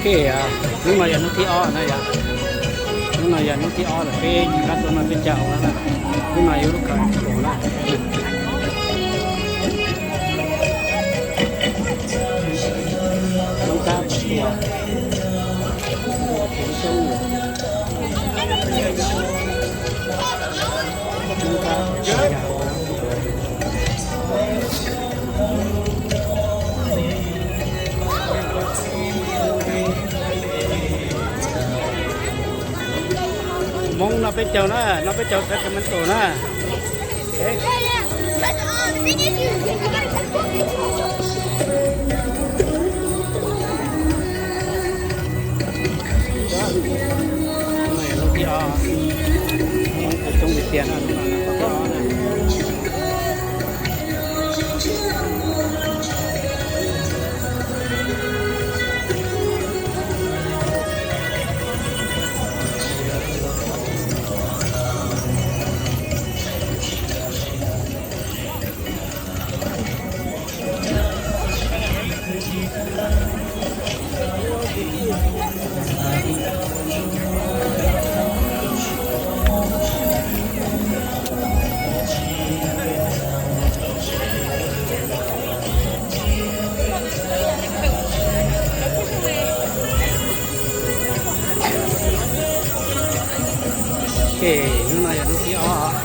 Ok, hnub no yog hnub thib ob na yom. Hnub no yog hnub thib ob lawm peb nyob rau no peb caug na. Hnub no yog lub kawm tus na. Lub kab tua. Hmoob no peb caug na, no peb caug sawv kawm tus na. Ok, hnub no yog hnub thib ob.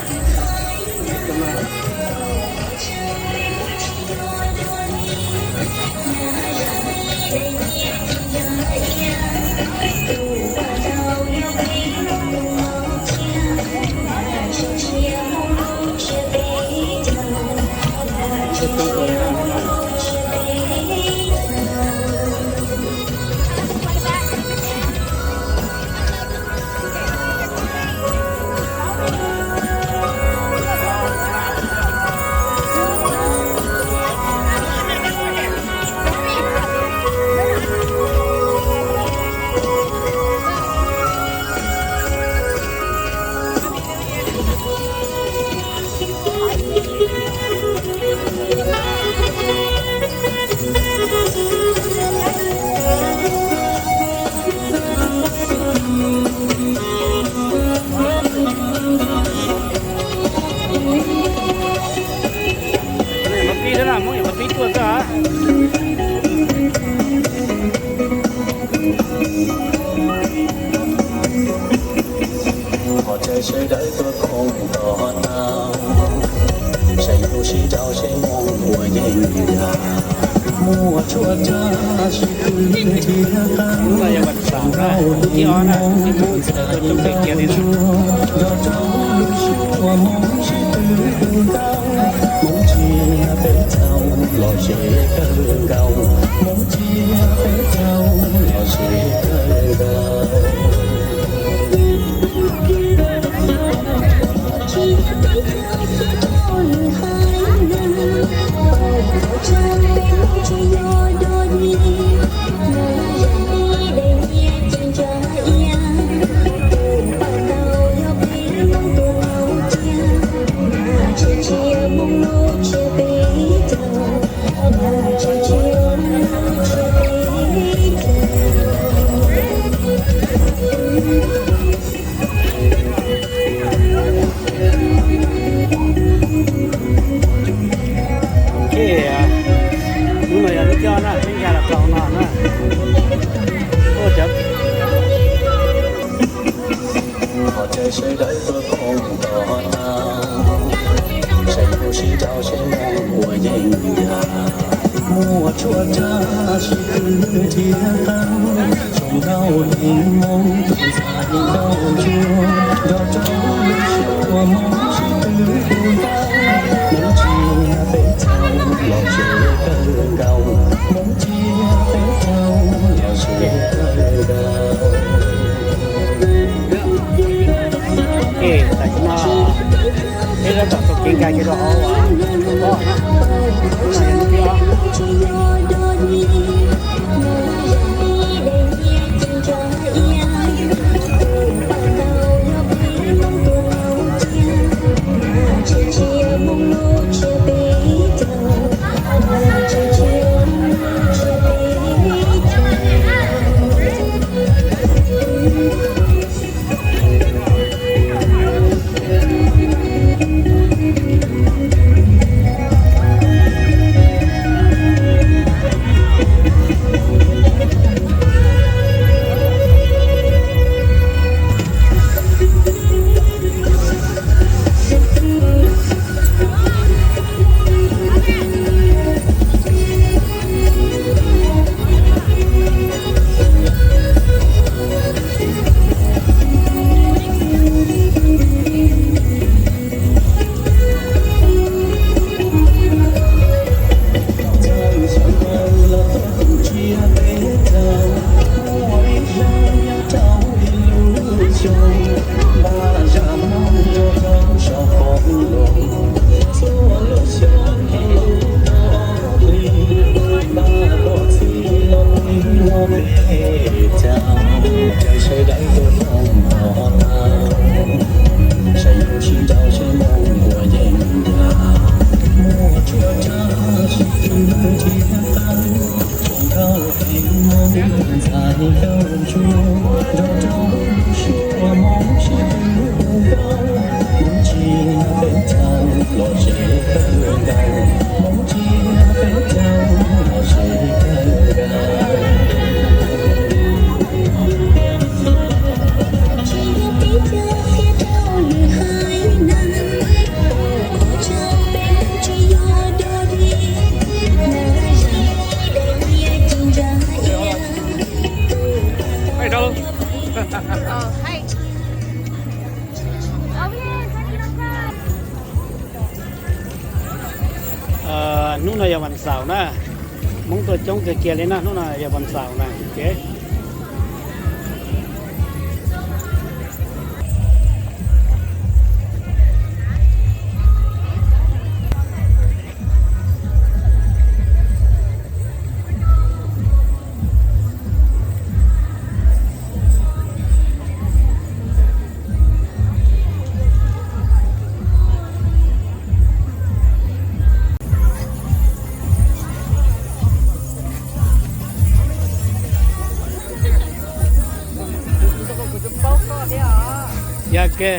Qhov chaw sawv daws tuaj khoom tos tau, saib ntuj sib nrau saib moo puas yeej yam, muaj tshuaj tshaj sib tw nrhiav qab, nrog rau lub suab Hmoob sib tw tu ntau, Hmoob tsiab peb txhaum los ze kawg nkaus, Hmoob tsiab peb txhaum los ze kawg nkaus. Hnub no yog lub coj na, peb nkag los rau no na. Ua cov Qhov chaw sawv daws tuaj khoom tos tau, saib ntuj sib nrau saib moo puas yeej yam, muaj tshuaj tshaj sib tw nrhiav qab, zoo nkauj heev Hmoob tus ntxhais nkauj ntsuag, nrog rau lub suab Hmoob sib tw tu ntau, Hmoob tsiab peb txhaum los ze kawg nkaus, Hmoob tsiab peb txhaum los ze kawg nkaus. Tam sim no peb tab tom taug kev nkag kiag rau hauv, hnub no yog hnub thib ob. Hnub no yog vas xaum na, Hmoob tuaj coob kawg kiag li na, hnub no yog vas xaum na. Yog ke.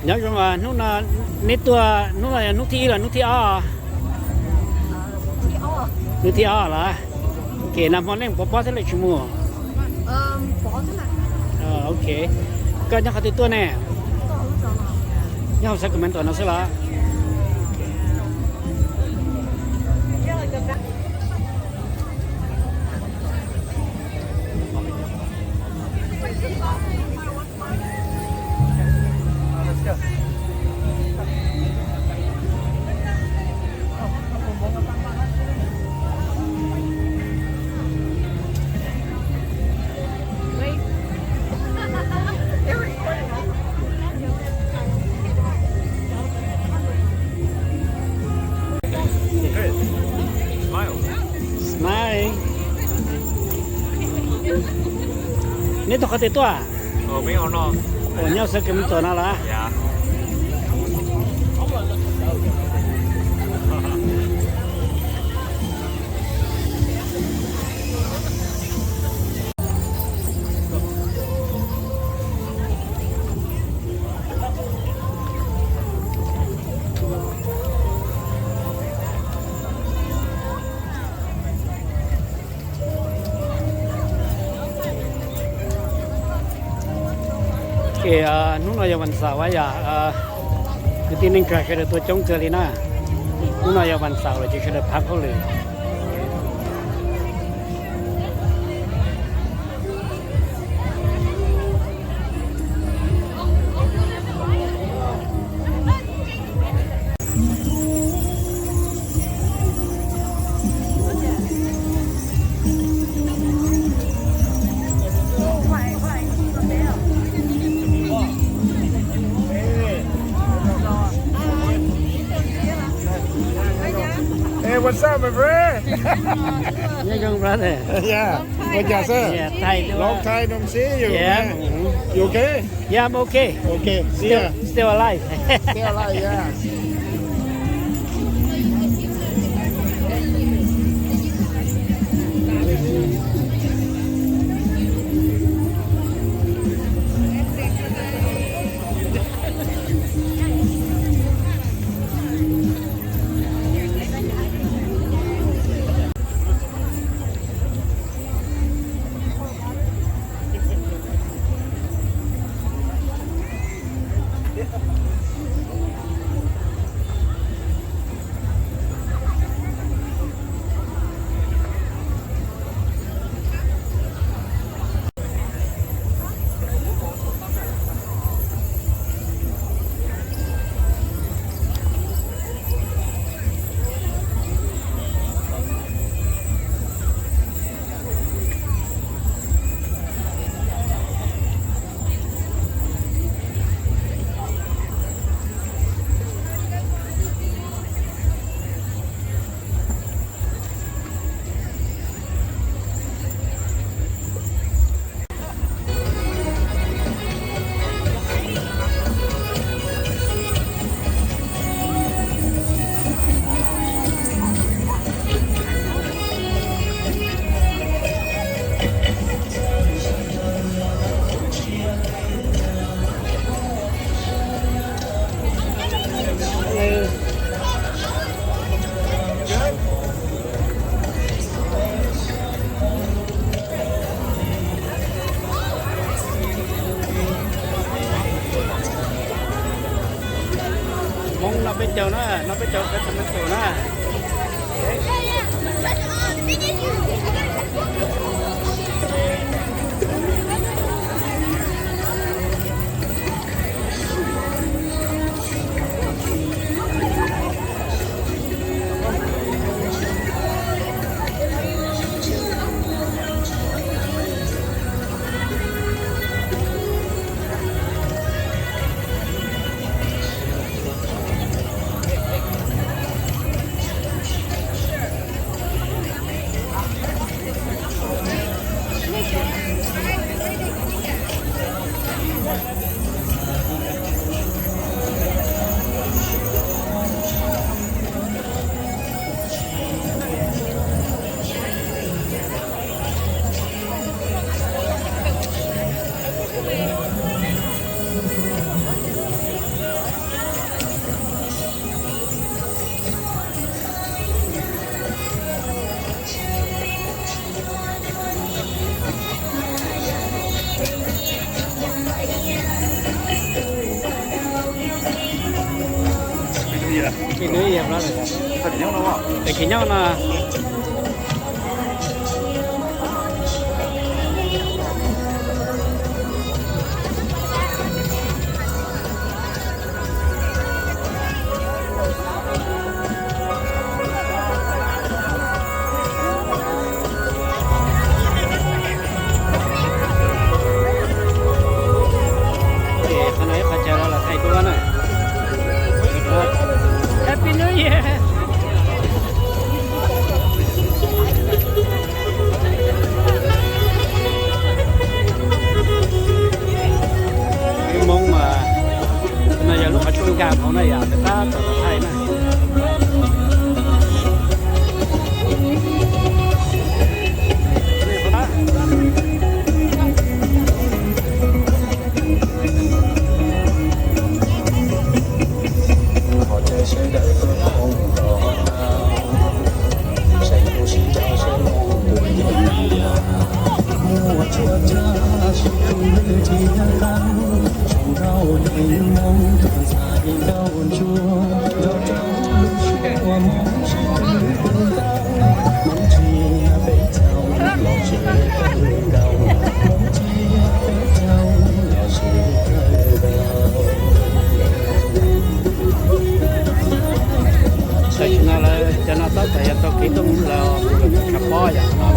Nyob zoo, hnub no neb tuaj, hnub no yog hnub thib ib los hnub thib ob? Hnub thib ob lawm. Ok, nag hmo nej puas pom thiab lawm tsis mus? Ok. Koj nyob qhov twg tuaj ne? Nyob hauv Sacramento no xwb los? Smile. Neb tuaj qhov twg tuaj? Nyob Sacramento no los? Ces hnub no yog vas xaum yom, kwv tij neej tsa sawv daws tuaj coob kawg li na. Hnub no yog vas xaum lawm ces sawv daws pab hauj lwm. Hey, what's up, my friend? Nyob zoo, brother. Yeah. Ua cas xwb? Yeah, Thai too. Long time no see you, yeah, man. You okay? Yeah, I'm okay. Okay, see ya. Still, still alive. Still alive, yeah. Hmoob noj peb caug na, noj peb caug peb caug na. New Year, brother. Tag kis nyob no. Qhov no ib qhov chaw los thaij duab na. Happy New Year. Peb Hmoob mas no yog lub qhov tsua nkag hauv na yom, peb tab tom thaij na. Tam sim no lawv cov no tab tom yuav tau kev tuaj mus los kuv los tsis tshua paub yam no.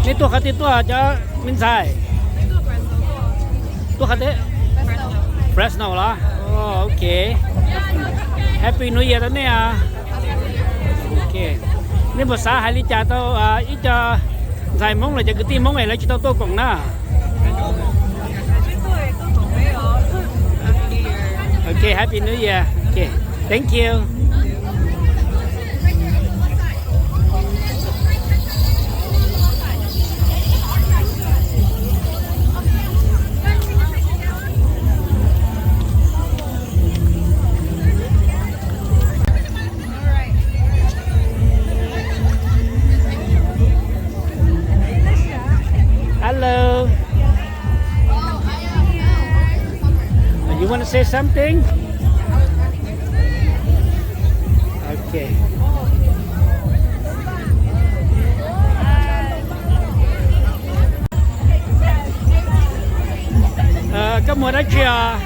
Nej tuaj qhov twg tuaj cov me ntxhais? Tuaj qhov twg? Fresno los? Ok. Happy New Year rau nej. Nej puas xav hais li cas rau ib co ntxhais Hmoob los cov kwv tij Hmoob es lawv tsis tau tuaj koom na? Ok, Happy New Year. Ok, thank you. Hello. You want to say something? Okay. Koj mus dab tsi os?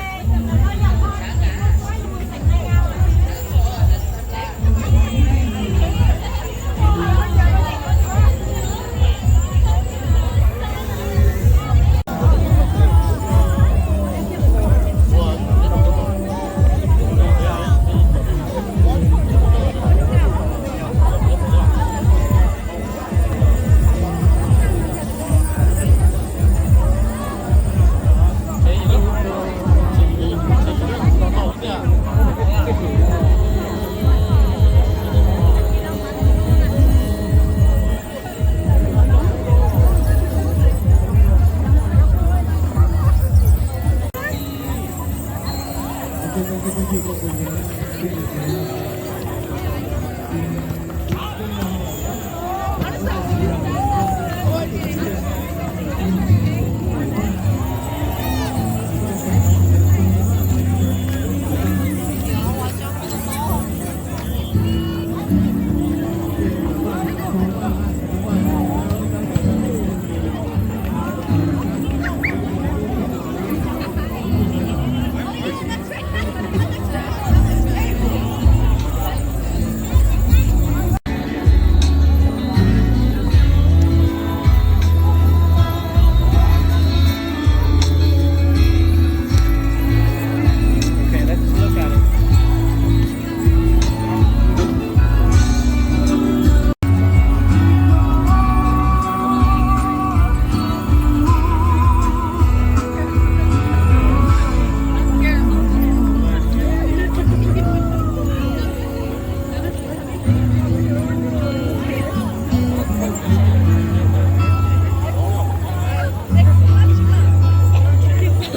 Okay, let's look at it.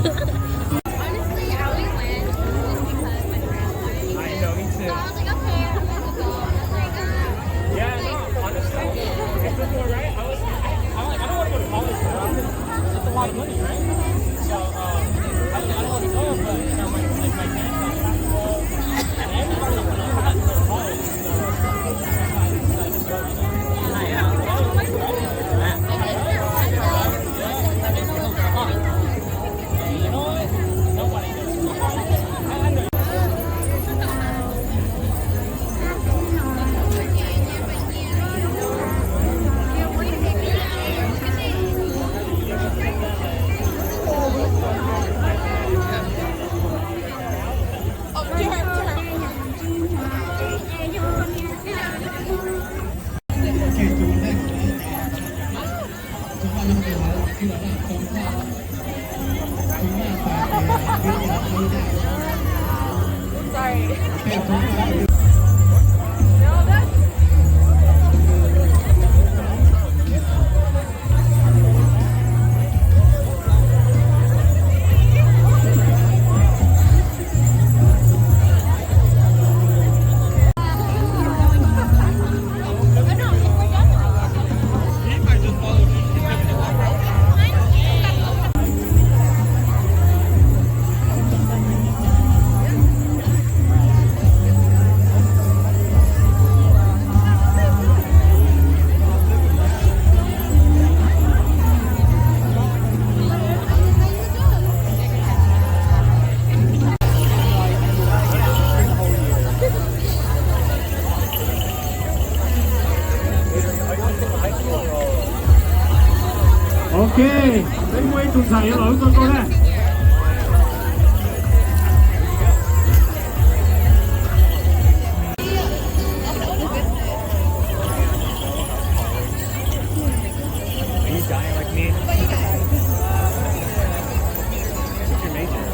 Honestly, I only went just because my friend wanted me to. I know, me too. So I was like, okay, I'm gonna go. And I was like, uh, yeah, no, honestly, it's before, right? I was, I, I'm like, I don't want to go to college, bro. It's a lot of money, right? So, um, I was like, I don't want to go, but, you know, my, like, my parents got travel, and everybody was like, I don't want to go to college. Sorry. Ok, peb muaj ib tug ntxhais yuav los wb txoj nkauj na. Are you dying like me? What's your major?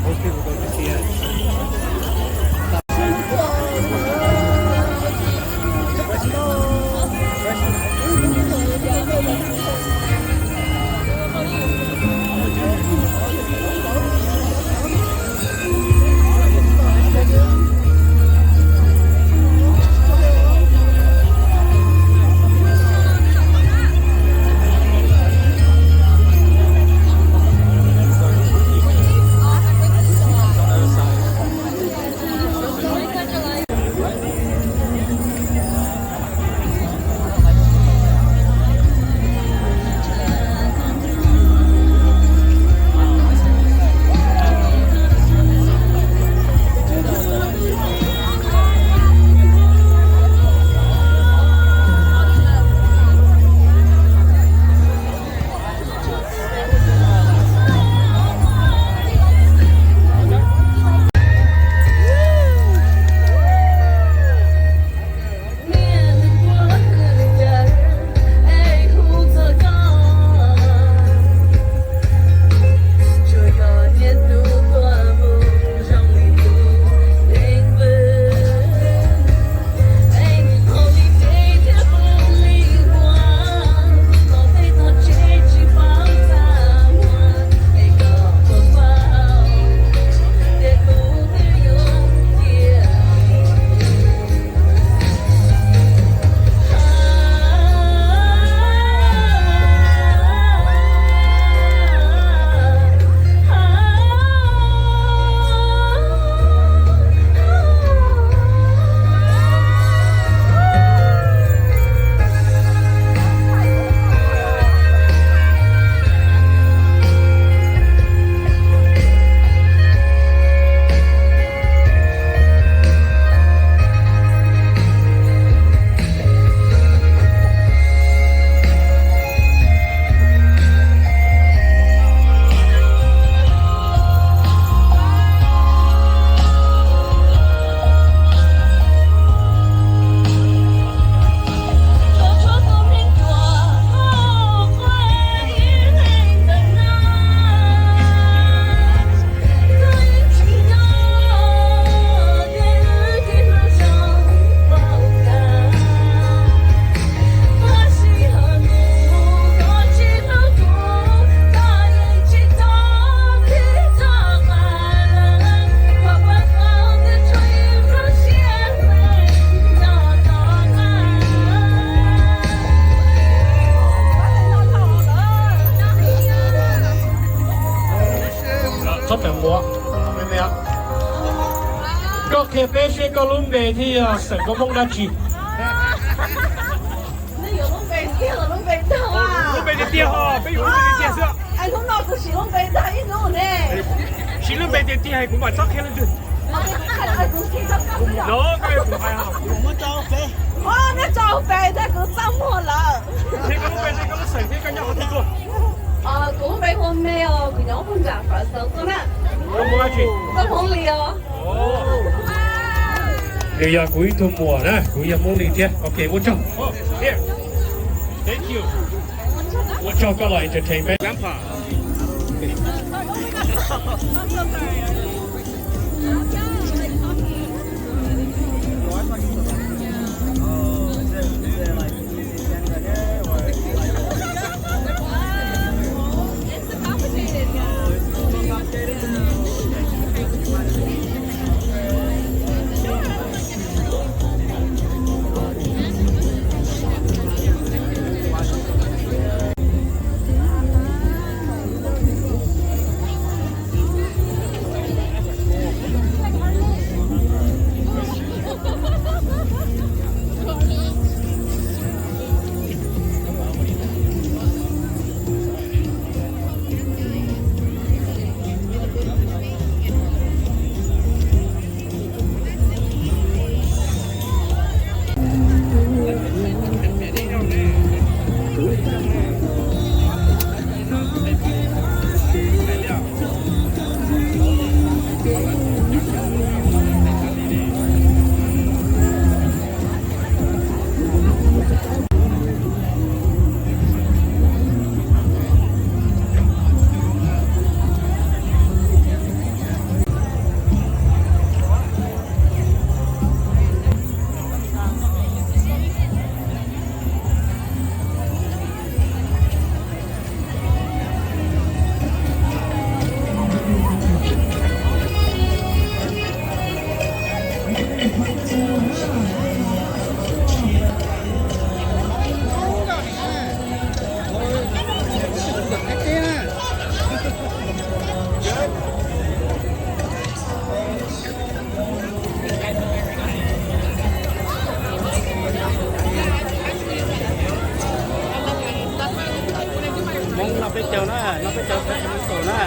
Most people go to C S. Koj lub npe thiab yog xeem koj Hmoob dab tsi? Nej yuav lub npe tiag los lub npe dag? Lub npe tiag tiag os, peb yuav lub npe tiag tiag xwb. Hnub no kuv siv lub npe dag ib hnub ne. Siv lub npe tiag tiag kuv mam txhob qhia leej twg. No koj kuv hais os. Nej tso pem thiab kuv txaj muag lawm. Qhia koj lub npe, koj lub xeem thiab koj nyob qhov twg tuaj? Kuv lub npe hu Me os, kuv nyob puag nram Fresno tuaj na. Koj Hmoob dab tsi? Koj Hmoob Lis os. Nws yog kuv ib tug muam na, kuv yog Hmoob Lis thiab. Ok, ua tsaug. Ua tsaug koj los entertain peb. Hmoob noj peb caug na, noj peb caug, Sacramento na.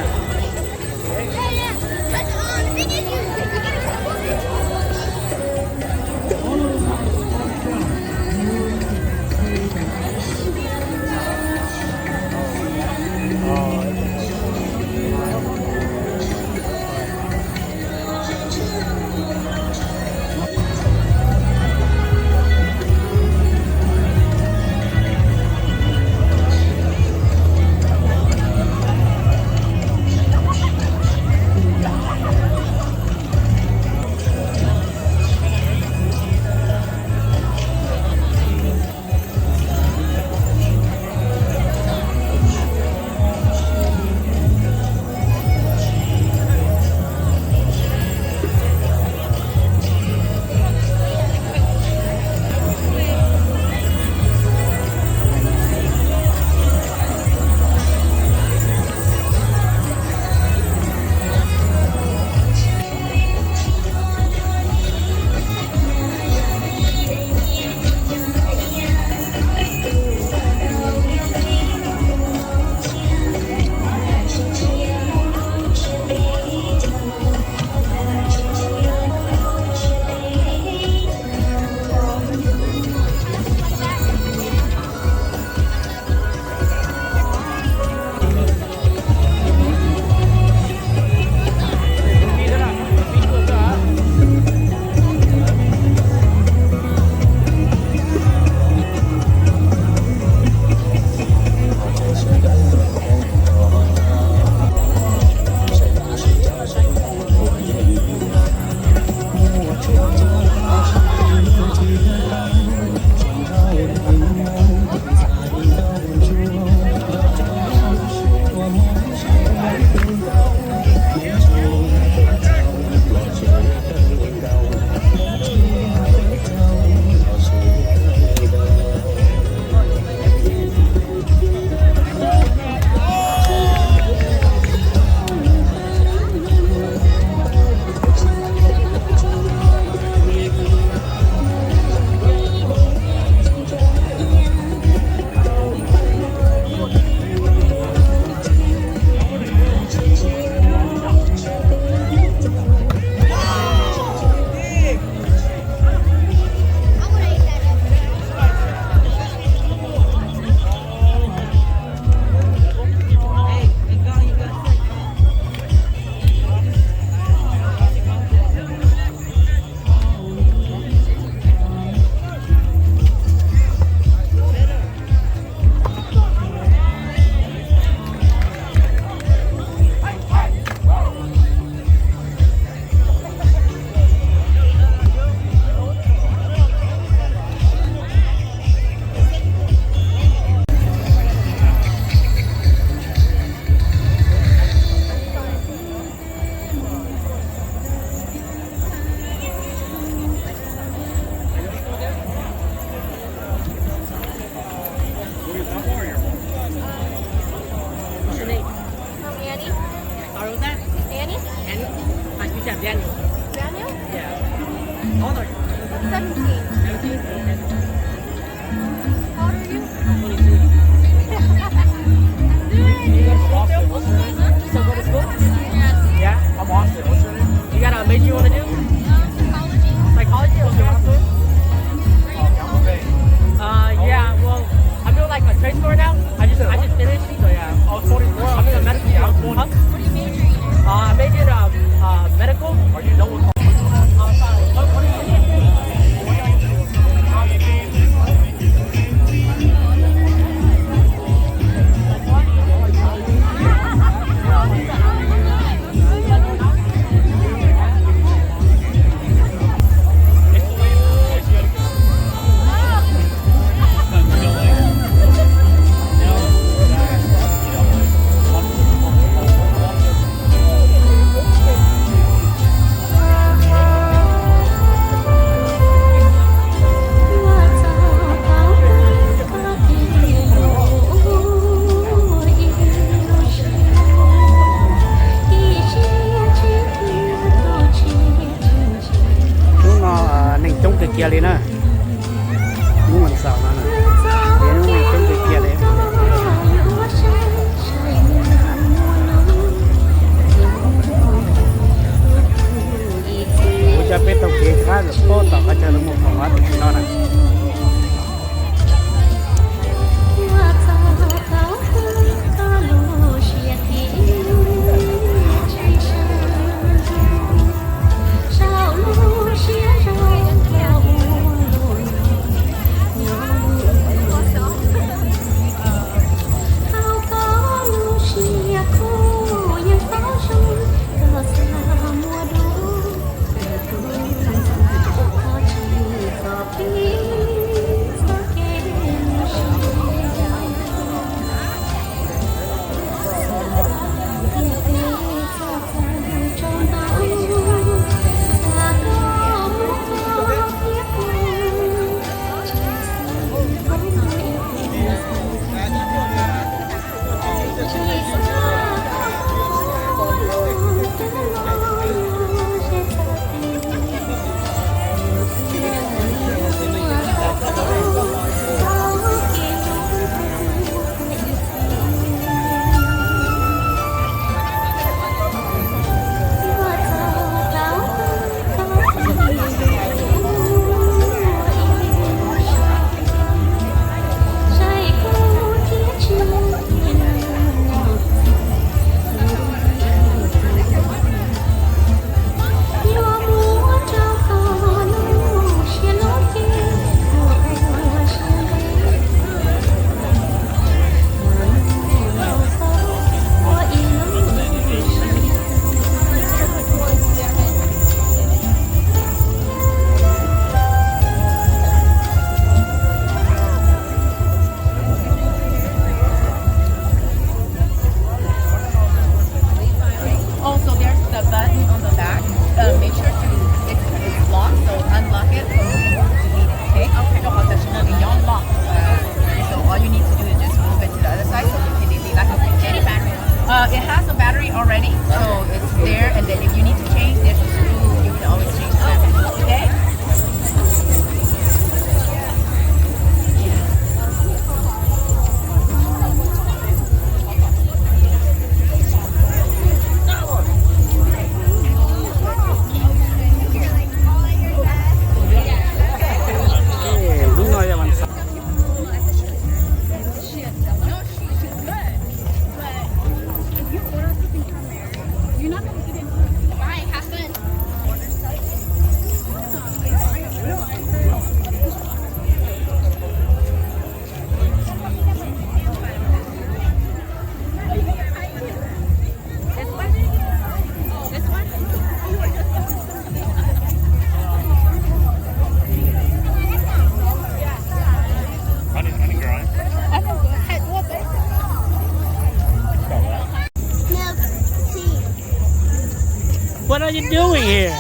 What are you doing here?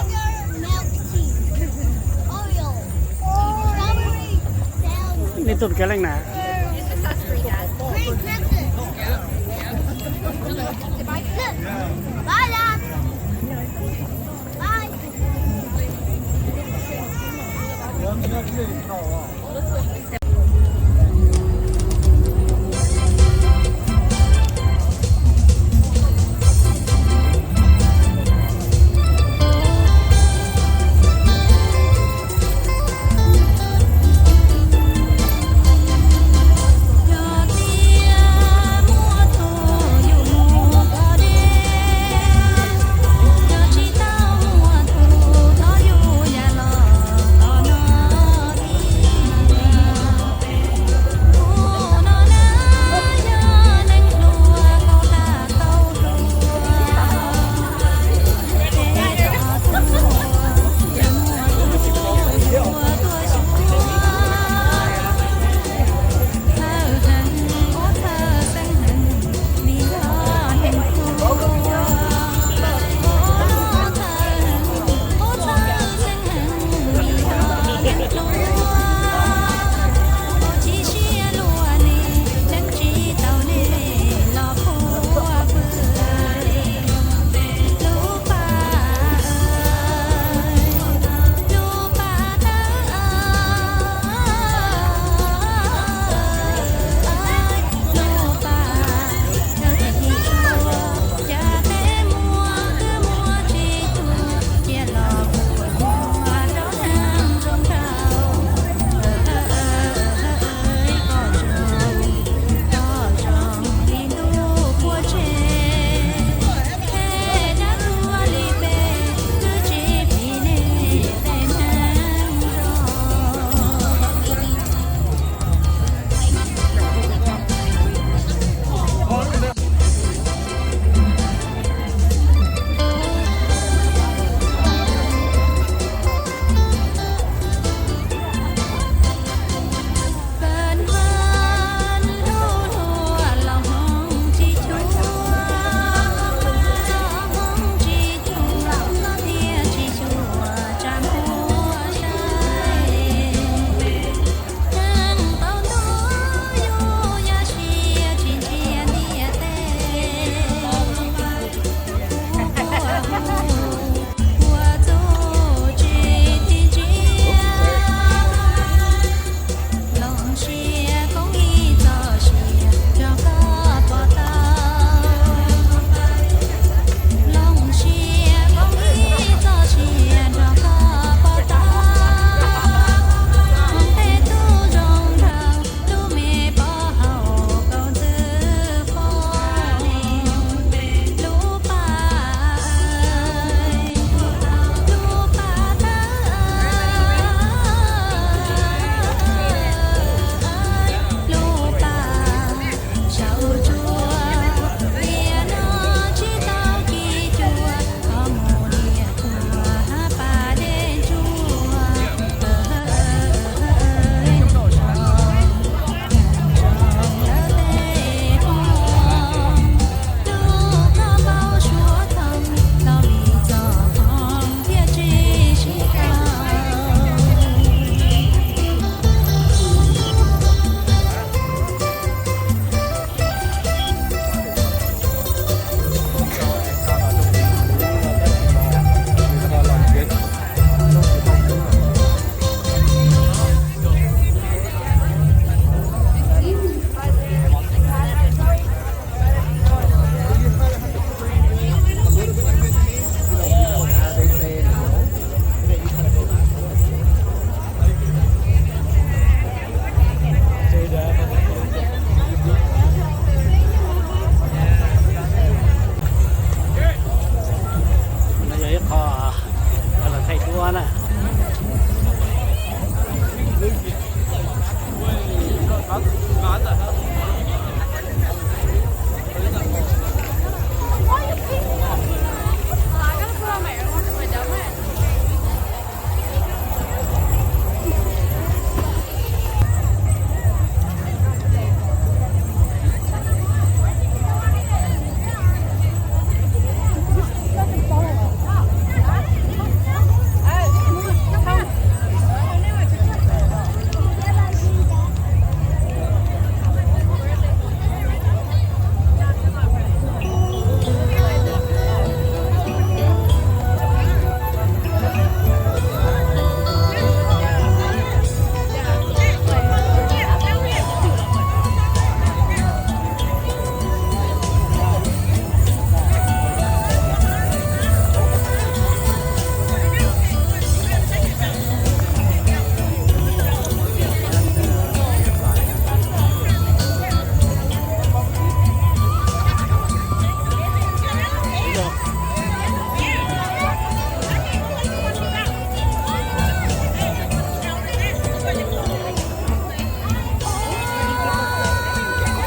Nej tuaj kev leej na?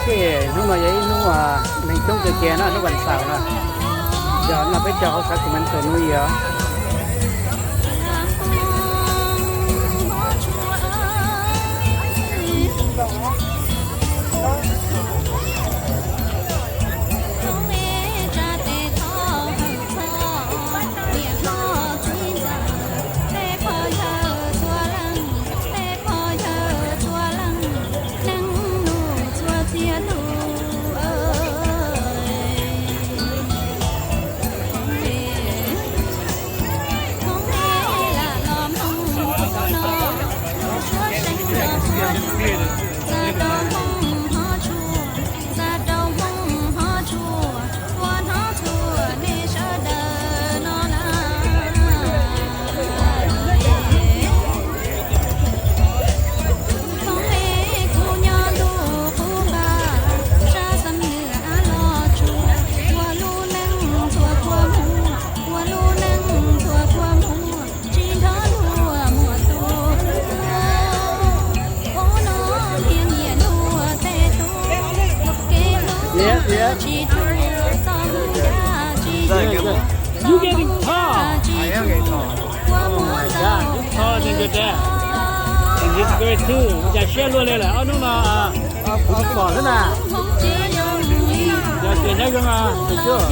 Hnub no yog ib hnub neeg coob kawg kiag na, hnub vas xaum na. Yog no peb cov hauv xav kuv me tus hnub yog You getting tall? I am getting tall. Oh my God, you taller than your dad. And he's great too. Ua cas siab luaj li lawm ob hnub no. Kuv tsis pom xwb na. Yog tias nyob zoo.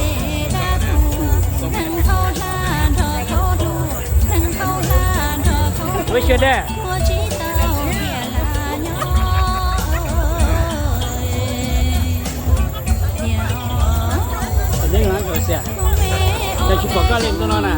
Where's your dad? Cas tsis pom koj li tus no na?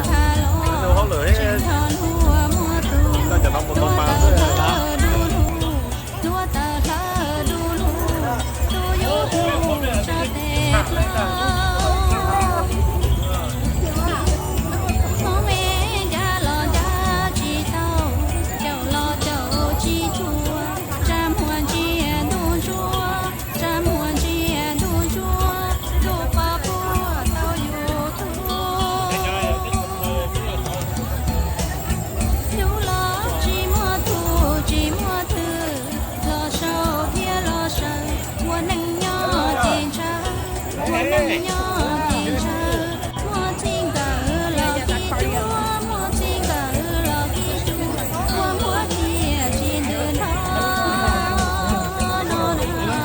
Hlub los tsis muaj tus tsis muaj twg, los sau thiab los sawv, ua neej nyob ces ntshaw, ua neej nyob ces ntshaw, muaj txij nkawm los kib cuab, muaj txij nkawm los kib cuab, ua npuab ciaj tsis ntws nrho no na.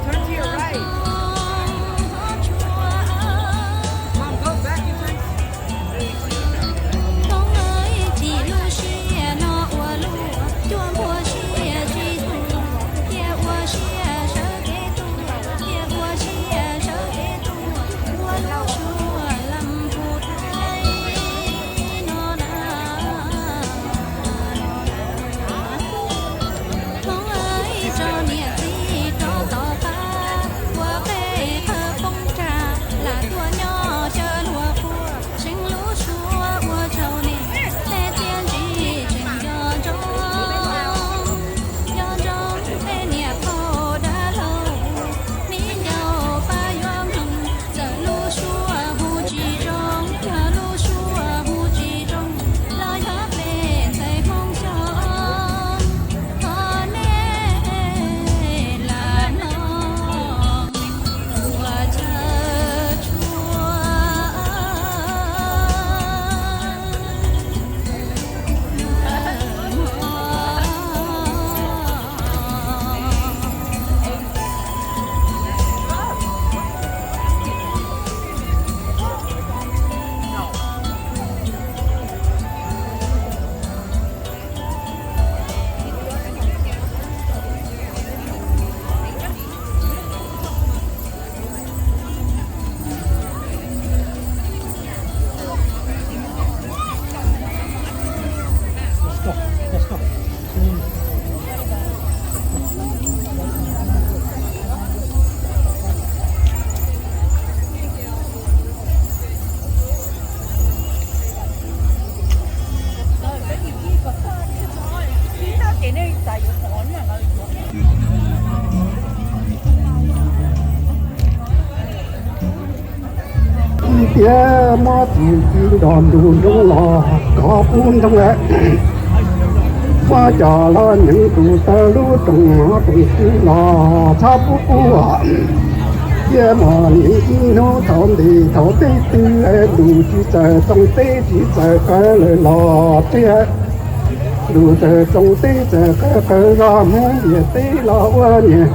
Turn to your right. Mom, go Thiab muab txuj ci nrog ntuj nroog los kov pub ntoo lawm. Muab cov los nyeem tus taw lub rooj no rooj xwb los txhob pub pub. Thiab mas nim ib hnub thaum ntev thaum teb twg ntuj tsis txawm txoos teb tsis txawm qawv lawm los tiag. Ntuj txawm txoos teb txawm qawv qawv zog Hmoob ntiaj teb los ua niam.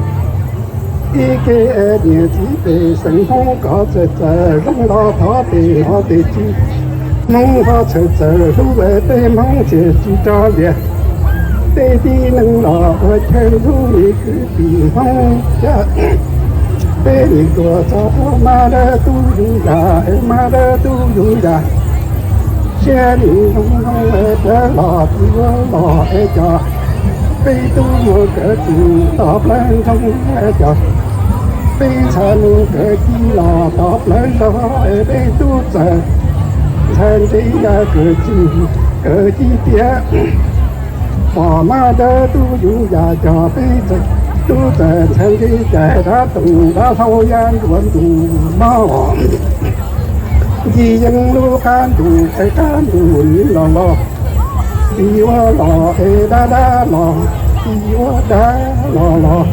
Ib ke niam txiv pej xeem Hmoob koj txawm txawm zoo los thov tej no tej tswv. Hmoob ho txhawm txawm hlub peb Hmoob txiaj tsis rog lias. Tej tib neeg los ua chaw hlub me kwv tij Hmoob thiab. Peb nim tuaj txog rau mas dawb tub yug yam es mas dawb tub yug yam. Siab nim zoo zoo es plawv los tsis ua los es cov peb tub mus kawm txuj tau plawv ntsoog es cov peb ntxhais mus kawm ci los tau plawv zog es peb tub txawm ntxhais ntse yam kawm txuj kawm ci tiag. Pom mas dawb tub yug yam cov peb tub txawm ntxhais ntse cais dab toom dab hlau ya nruab ntuj mog. Nci yees lub qab ntuj es qab ntuj nim los los, tib ua los es dab dab los, tib ua dab los los,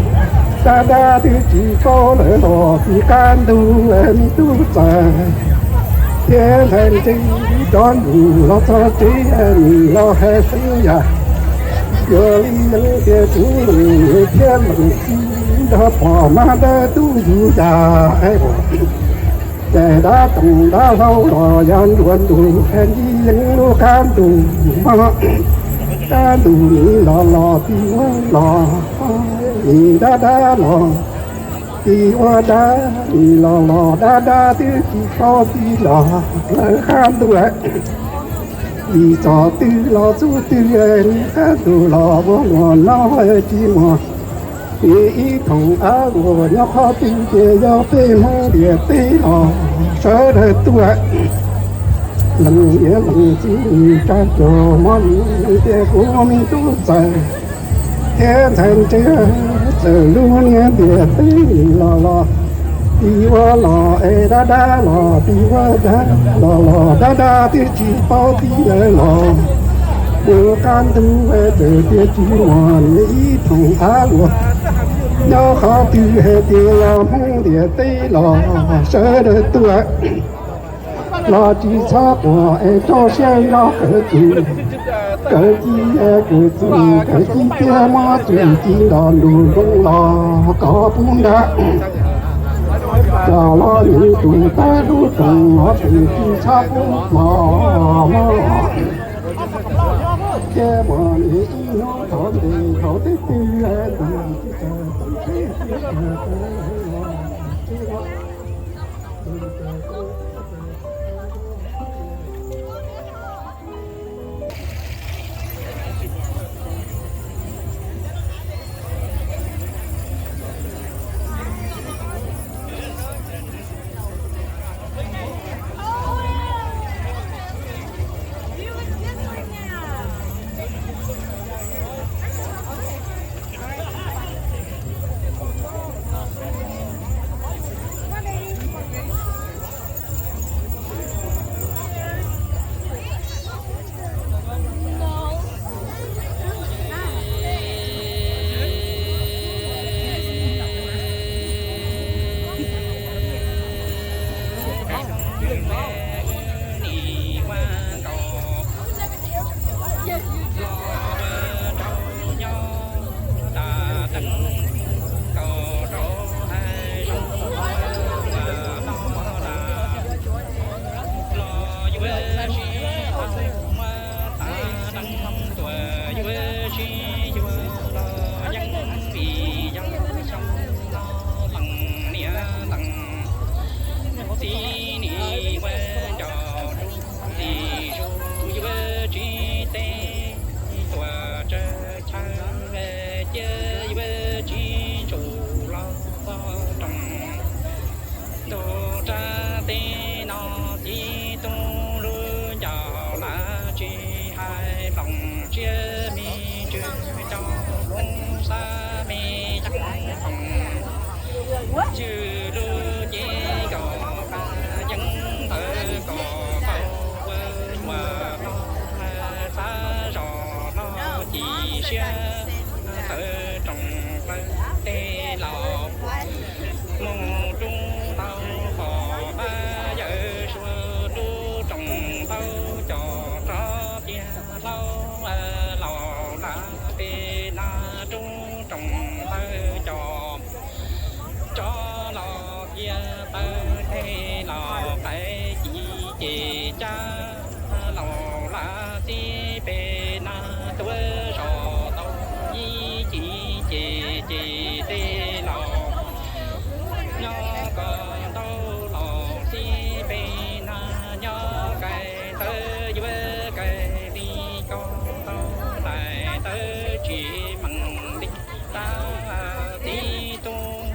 dab dab twb tsis paub lawm los tib qab ntuj es me tub txawm thiab ntxhais ntse rov ntuj los txog tsev nim los hais xeeb yam. Yog li yees tias kuv lees niam thiab lees txiv nrog pom mas dawb tub yug yam es cais dab toom dab hlau los ya nruab ntuj es nci yees lub qab ntuj mog. Qab ntuj nim los los tib ua los, nim dab dab los, tib ua dab, nim los los dab dab twb tsis paub tib los lawm qab ntuj. Vim txoj twg los txuj twg, nim qab ntuj los ua luaj no tsis muaj. Nim ib thooj av luaj nyob qhov twg ces yog peb Hmoob ntiaj teb los sawv daws tuaj. Lees niam lees txiv nim tsa cog mog, nim tias kuv me tub txawm thiab ntxhais ntse txawm lub niag ntiaj teb nim los los, tib ua los es dab dab los, tib ua dab los los dab dab twb tsis paub tib lawm los ua qab ntuj txawm tias tsis muaj nim ib thooj av luaj nyob qhov twg hais tias yog Hmoob ntiaj teb los sawv daws tuaj. Los tsis txhob quaj es rau siab zog kawm txuj kawm ci, kawm txuj kawm ci tiag, muab txuj ci nrog ntuj nroog los kov pub ntag. Cov los nyeem tus taw lub rooj no rooj tsis txhob pub los mog. Thiab mas nim ib hnub thaum ntev thaum teb twg ntuj tsis txawm txoos teb tsis txawm qawv los Tsis zus yuav tsis teb, tuaj tsawg chaw cia yuav tsis ntsug los txog rooj. Ntuj rab teb no txiv tub lub ncauj lawm tsis hais nplooj siab me tsw cov hmoob sab me yeeb thoom. Cwj lub cev nkaus qab yeeb ntawd Siab tawv roos plaws tej laus, mus rub tau qhov qab yawm suav rub roos tau cov rov tiag hlau laus laj peb na rub roos tau cov rov los kiag tawv tej laus qaiv ci ces cab laus laj xib peb na tuav zos tau ib ci ces ces tej laus nyob ko ntau los xib peb na nyob kais tawv yuav kais li ko tau lais tawv tsis meem li. Tab tib tug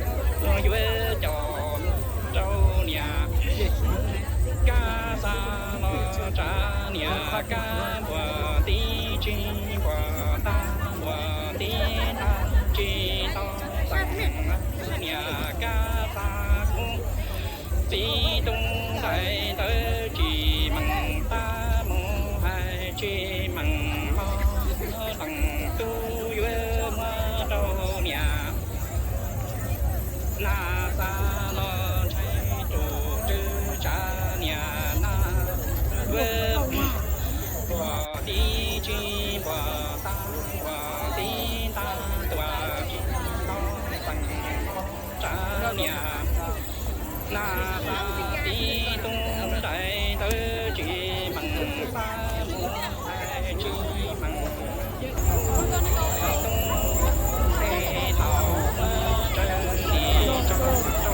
yuav coj rau niam kab xa los tsav niam kab npuas tib tsis npuas tag npuas tib tag tsis tau xeem niam kab xa kuv tib tug ntais ntawd tsis meem tab mus hais tsis meem hmo leej tub yuav muab rau niam na xa los ntshai tus tswv tsav niam na yuav npuas tib tsis npuas tag npuas tib tag tuas tsis tau xeem tsav niam na xa tib tug ntais ntawd tsis meem tab mus hais tsis meem tub tej laus muab raws li rau rau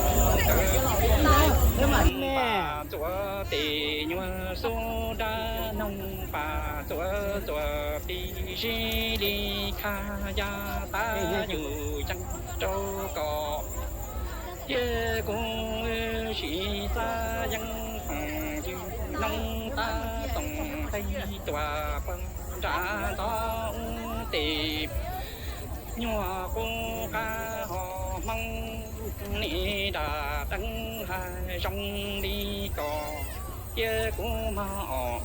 ntawd pas txuas tes nyuag xub dab noog pas txuas txuas pis zib li khaj ya tab yus yeej rau kom thiab kuv sim xav yeej hoom yus noog tab toom tej tuas pawg nram ntxov ub tes nyuag qub qab ho hmoob nim dam deeb hais zoo li ko thiab kuv mog os.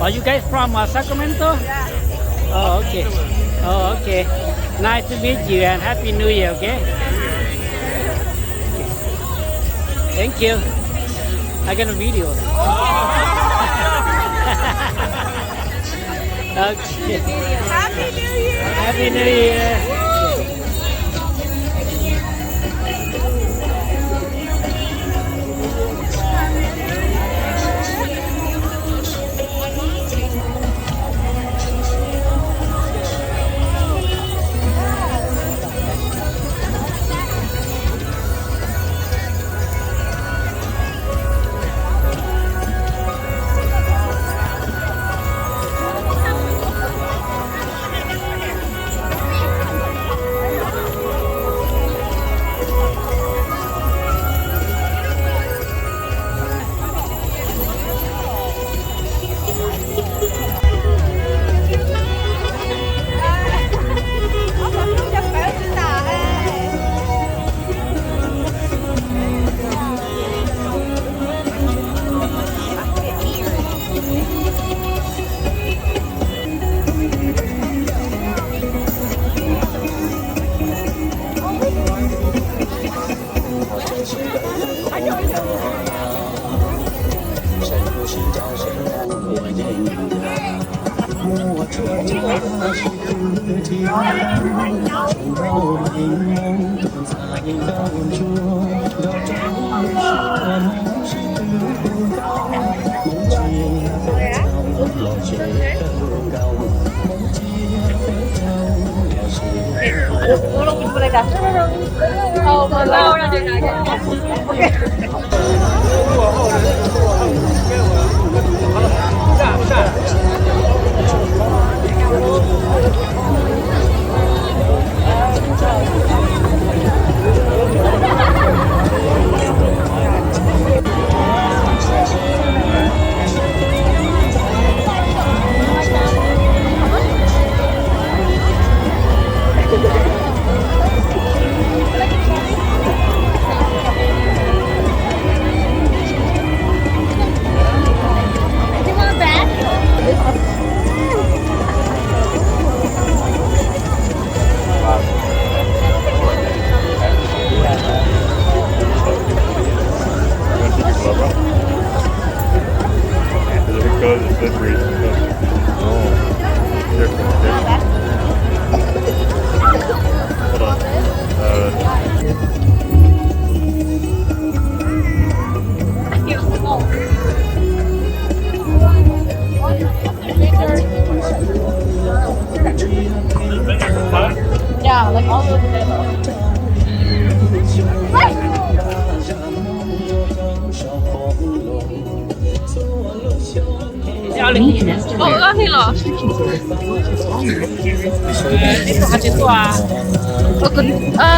Are you guys from uh, Sacramento? Oh, okay. Oh, okay. Nice to meet you and Happy New Year, okay? Thank you. I got a video now. Okay. Happy New Year. Happy New Year.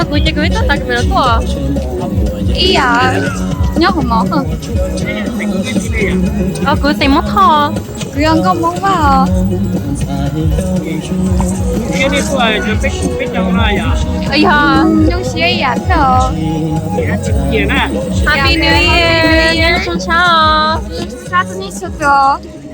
Kuv ces kuv ib tug tag kis los tuaj. Ib yam nyob hauv mov. Kuv xeem Hmoob Thoj. Kuv yog nkauj Hmoob Vaj os. Yog zoo siab ib yam thiab os. Happy New Year, zoo sab os. Sab txog nej txhua tus os.